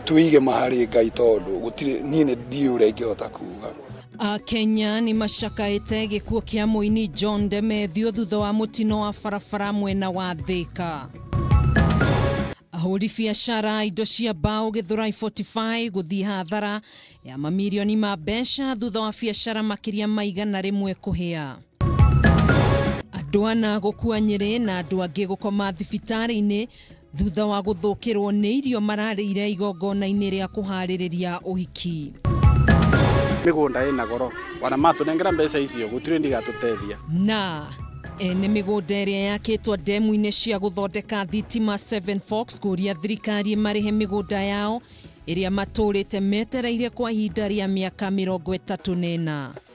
Twige maharĩ Ngai tondũ gũtirĩ niĩ nĩ ndiũĩ ũrĩa ingĩhota kuga. Akenya nĩ macakaĩte gĩkuũ kĩa mũini John Demethio thutha wa mũtino wa barabara mwena wa Thika. Ahũri biacara indo cia mbaũ Gĩthũrai 45 gũthiĩ hathara ya mamirioni ma mbeca thutha wa biacara makĩria ma 100 kũhĩa. Andũ ana gũkua Nyĩrĩ na andũ angĩ gũkoma thibitarĩ-inĩ thutha wa gũthũkĩrwo nĩ irio mararĩire igongona-inĩ rĩa kũharĩrĩria ũhiki. Mĩgũnda ĩna goro ona matũnengera mbeca icio gũtirĩ ndigatũteithia. Na ene mĩgũnda ĩrĩa yakĩtwo ndemu-inĩ cia gũthondeka thitima Seven Forks kũria thirikari marĩhe mĩgũnda yao ĩrĩa matũrĩte metereire kwa ihinda rĩa mĩaka 34.